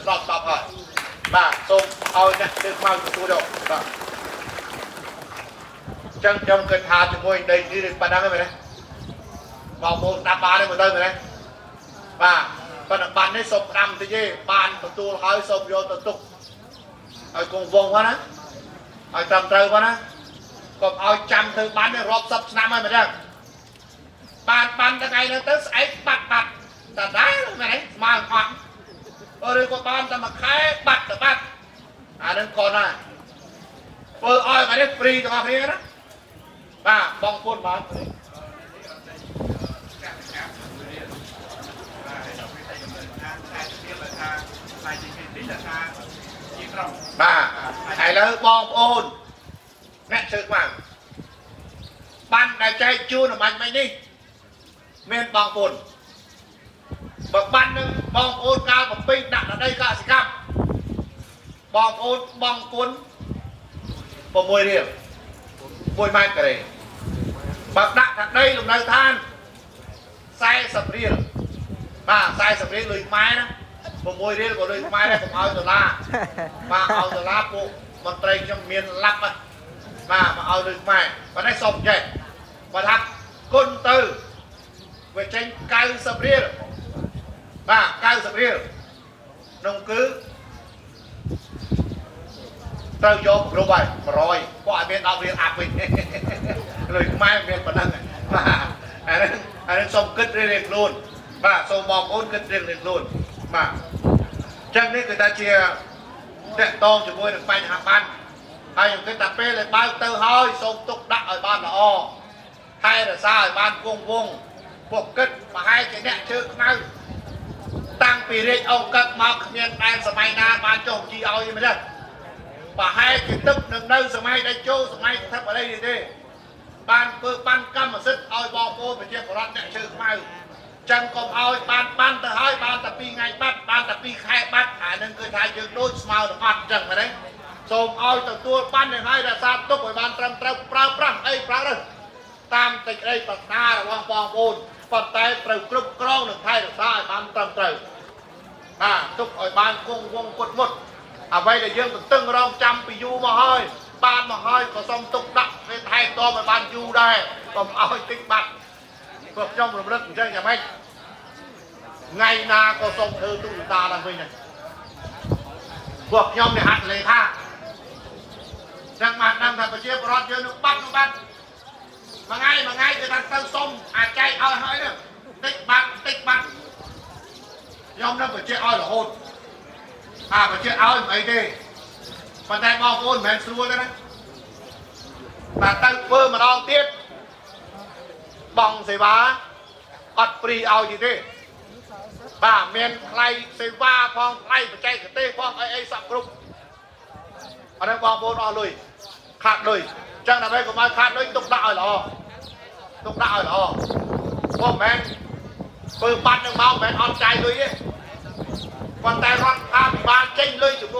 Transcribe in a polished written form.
ដល់10ហើយបាទសូមឲ្យអ្នកជើងខ្មៅទទួលយកបាទចឹងខ្ញុំគិតថាជាមួយដីនេះឬប៉ុណ្ណឹងហ្នឹងមែនទេបងប្អូនស្ដាប់បានទេមើលទៅមែនទេបាទប៉ុន្តែបាននេះសូមផ្ដាំតិចទេបានទទួលហើយសូមយកទៅទុកឲ្យគង់វងហ្នឹងណាឲ្យត្រឹមត្រូវហ្នឹងណាកុំឲ្យចាំធ្វើបាននេះរាប់សិបឆ្នាំហើយមែនទេបានបានថ្ងៃហ្នឹងទៅស្អែកបាត់បាត់តដែរមែនទេស្មើអត់ឬក៏បានតែមួយខែបាត់ទៅបាត់អាហ្នឹងកូនណាធ្វើឲ្យថ្ងៃនេះ free ទាំងអស់គ្នាណាបាទបងប្អូនបាទបាទឥឡូវបងប្អូនអ្នកជើខ្មៅបានដែលចែកជូនអំបញ្ញមិញនេះមានបងប្អូនបើបាននឹងបងប្អូនកាលបំពេញដាក់ដីកសិកម្មបងប្អូនបងគុណ6រៀល1ម៉ែត្រការ៉េបើដាក់ថាដីលំនៅឋាន40រៀលបាទ40រៀលលុយខ្មែរណា6រៀលក៏លុយខ្មែរដែរកុំឲ្យដុល្លារបាទឲ្យដុល្លារពួកមន្ត្រីខ្ញុំមានឡាប់បាទមកឲ្យលុយខ្មែរប៉ុន្តែសុំចេះបើថាគុណទៅវាចេញ90រៀលបាទ90រៀលនោះគឺត្រូវយកគ្រប់ហើយ100ពួកឲ្យមាន10រៀលអាប់វិញលុយខ្មែរមានប៉ុណ្ណឹងបាទអានេះសូមគិតរៀងៗខ្លួនបាទសូមបងប្អូនគិតរៀងៗខ្លួនបាទចឹងនេះគឺថាជាតកតងជាមួយនឹងបញ្ហាបានហើយខ្ញុំគិតថាពេលដែលបើកទៅហើយសូមទុកដាក់ឲ្យបានល្អថែរក្សាឲ្យបានគង់វង្សពួកគិតប្រហែលជាអ្នកជើខ្មៅតាំងពីរាជអង្គកឹកមកគ្មានដែនសម័យណាបានចុះបញ្ជីឲ្យទេមែនទេប្រហែលជាទឹកនឹងនៅសម័យដែលចូលសម័យស្ថិតអីនេះទេបានធ្វើបានកម្មសិទ្ធិឲ្យបងប្អូនប្រជាពលរដ្ឋអ្នកជើខ្មៅចឹងកុំឲ្យបានបានទៅហើយបានតែ2ថ្ងៃបាត់បានតែ2ខែបាត់អានឹងគឺថាយើងដូចស្មើទាំងអត់ចឹងមែនទេសូមឲ្យទទួលបាននឹងហើយរក្សាទុកឲ្យបានត្រឹមត្រូវប្រើប្រាស់អីប្រើទៅតាមសេចក្តីប្រាថ្នារបស់បងប្អូនប៉ុន្តែត្រូវគ្រប់គ្រងនិងថែរក្សាឲ្យបានត្រឹមត្រូវបាទទុកឲ្យបានគង់វង្សគុតមុតអ្វីដែលយើងទន្ទឹងរង់ចាំពីយូរមកហើយបានមកហើយក៏សូមទុកដាក់វាថែទាំឲ្យបានយូរដែរកុំឲ្យតិចបាត់ព្រោះខ្ញុំរំលឹកអញ្ចឹងយ៉ាងម៉េចថ្ងៃណាក៏សូមធ្វើទូតាឡើងវិញដែរពួកខ្ញុំនេះហាត់លេខាចឹងបានដឹងថាប្រជាពលរដ្ឋយើងនឹងបាត់នឹងបាត់មួយថ្ងៃមួយថ្ងៃគឺថាទៅសុំអាចែកឲ្យហើយនោះតិចបាត់តិចបាត់ខ្ញុំនឹងបញ្ជាក់ឲ្យរហូតអាបញ្ជាក់ឲ្យមិនអីទេប៉ុន្តែបងប្អូនមិនមែនស្រួលទេណាតែទៅធ្វើម្ដងទៀតបងសេវាអត់ព្រីឲ្យទៀតទេបាទមានថ្លៃសេវាផងថ្លៃបច្ចេកទេសផងអីអីសពគ្រប់អត់បងប្អូនអស់លុយខាតលុយចឹងដើម្បីកុំឲ្យខាតលុយទុកដាក់ឲ្យល្អទុកដាក់ឲ្យល្អបងមិនមែនធ្វើបាត់នឹងមកមិនមែនអត់ចាយលុយទេប៉ុន្តែរដ្ឋាភិបាលចេញលុយចំនួន